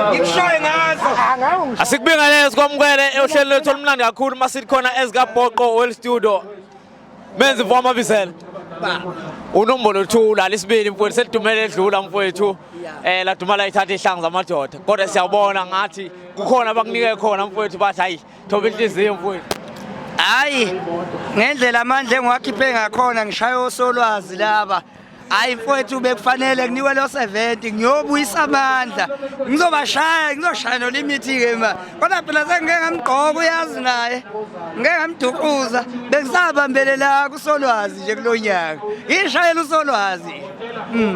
Ngikushaye ngazo. Asikubingelele sikwamukele ohlelo lethu olumnandi kakhulu uma sithi khona ezikabhoqo World Studio. Menzi mfo wamabizela. Unombolo 2 la lesibili mfowethu selidumele edlula mfowethu. Eh laduma la ithatha ihlangu zamadoda. Kodwa siyabona ngathi kukhona abakunike khona mfowethu bathi hayi thoba inhliziyo mfowethu. Hayi ngendlela amandla engiwakhiphe ngakhona ngishaya osolwazi laba. Hayi mfowethu bekufanele kunikwe lo 70 ngiyobuyisa amandla. Ngizobashaya ngizoshaya nolimithi ke ma. Kodwa phela sengike ngamgqoka uyazi naye. Ngike ngamdukuza bengisabambelela kusolwazi nje kulonyaka. Ngishayela usolwazi.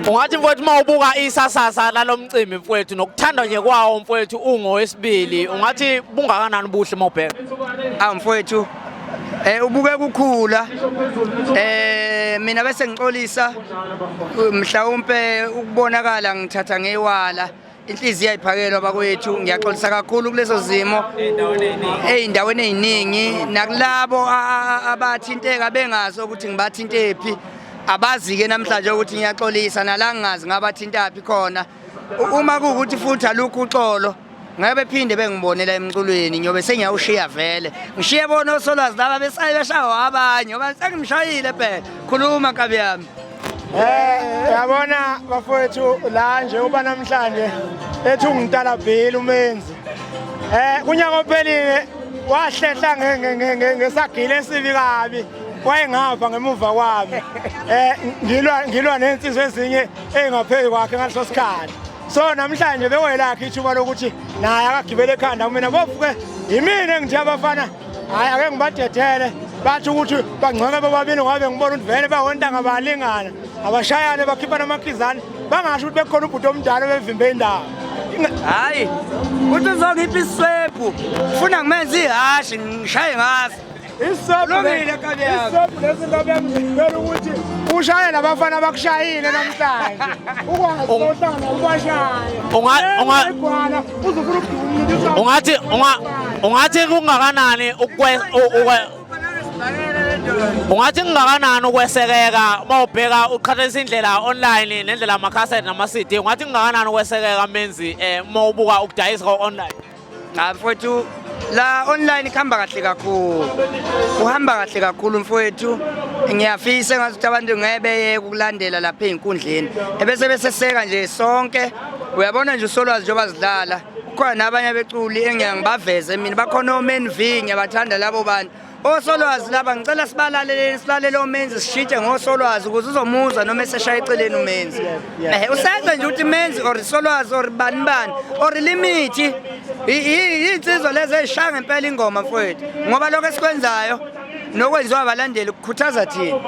Ungathi mfowethu uma ubuka isasasa lalomcimbi mfowethu nokuthandwa nje kwawo mfowethu ungowesibili ungathi bungakanani ubuhle uma ubheka. Awu mfowethu ubuke kukhula mina bese ngixolisa mhlawumpe ukubonakala ngithatha ngewala inhliziyo ayiphakelwa bakwethu ngiyaxolisa kakhulu kuleso zimo ey'ndaweni ey'ningi nakulabo abathinteka bengazi ukuthi ngibathintephi abazi-ke namhlanje ukuthi ngiyaxolisa nala ngingazi ngabathintaphi khona uma kuwukuthi futhi alukho uxolo ngeke bephinde bengibonela emculweni ngiyobe sengiyawushiya vele ngishiye bona osolwazi laba besaye beshawa abanye ngoba sengimshayile phela khuluma nkabi yami. Yabona bafowethu la nje uba namhlanje ethi ungitalabhile umenzi. Kunyaka ophelile wahlehla ngesagile esibi kabi. Wayengapha ngemuva kwami. Ngilwa nensizwe ezinye engaphezulu kwakhe ngaleso sikhathi. So namhlanje bekwelakhe ithuba lokuthi naye akagibele ekhanda kumina bofuke yimina engithe abafana hayi ake ngibadedele bathi ukuthi bangcweke bobabili ngoba bengibona ukuthi vele bawontanga balingana abashayane bakhipha namakhizane bangasho ukuthi bekhona ubhuti omdala bevimbe indawo. Hayi uthi uzongipha iswebhu ufuna ngimenze ihhashi ngishaye ngaso. Iswebhu iswebhu lesi nkabi yami ngicela ukuthi ushaye labafana abakushayile namhlanje ukwazi uhlangana ubashaye Unga uzofuna ukudumisa ungathi ungathi kungakanani ukwe ungathi kungakanani ukwesekeka uma ubheka uqhathanisa indlela online nendlela amakhasethi nama-CD ungathi kungakanani ukwesekeka menzi uma ubuka ukudayisa kwa-online? Cha mfowethu la online kuhamba kahle kakhulu. Kuhamba kahle kakhulu mfowethu. Ngiyafisa engathi ukuthi abantu ngeke beyeke ukulandela lapha ey'nkundleni. Ebese beseseka nje sonke. Uyabona nje uSolwazi njengoba zidlala. Kukhona nabanye abeculi engiya ngibaveze mina bakhona oMan V ngiyabathanda labo bantu. Osolwazi laba ngicela sibalaleleni silalele omenzi sishintshe ngosolwazi ukuze uzomuzwa noma eseshaya eceleni umenzi. Usenze nje ukuthi menzi or solwazi or bani bani or limithi iy'nsizwa lezi ey'shaya ngempela ingoma mfowethu ngoba lokho esikwenzayo nokwenziwa abalandeli kukhuthaza thina.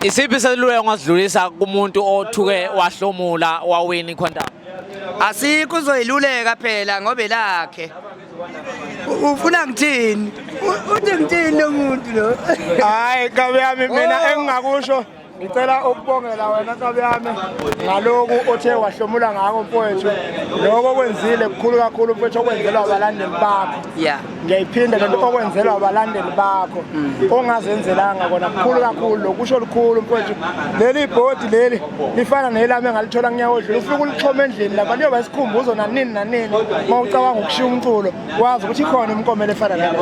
Isiphi iseluleko ongasidlulisa kumuntu othuke wahlomula wawina iQuantum? Asikho uzoyiluleka phela ngoba elakhe. Ufuna ngithini? Uthi ngithini lo muntu lo? Hayi nkabi yami mina engingakusho ngicela ukubongela wena nkabi yami ngaloku othe wahlomula ngako mfowethu. Lokho okwenzile kukhulu kakhulu mfowethu okwenzelwa abalandeli bakho. Ngiyayiphinda lento okwenzelwa abalandeli bakho ongazenzelanga kona kukhulu kakhulu lokusho lukhulu mfowethu. Leli bhodi leli lifana nelami engalithola kunyaka odlule ufike ulixhome endlini lapha liyoba isikhumbuzo nanini nanini uma ucabanga ukushiya umculo wazi ukuthi ikhona imikomelo efana nale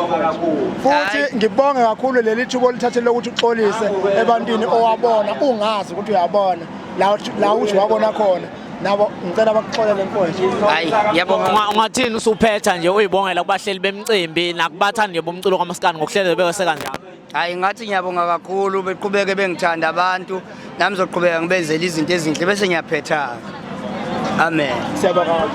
futhi ngibonge kakhulu leli thuba olithathele lokuthi uxolise ebantwini owabona ungazi ukuthi uyabona la la uthi wabona khona nabo ngicela bakuxolele mfowethu. Hayi ngiyabonga. Ungathini usuphetha nje uyibongela kubahleli bemcimbi nakubathandi bomculo kaMaskandi ngokuhleleka beweseka njalo? Hayi ngathi ngiyabonga kakhulu beqhubeke bengithanda abantu nami ngizoqhubeka ngibenzele izinto ezinhle bese ngiyaphetha. Amen. Siyabonga.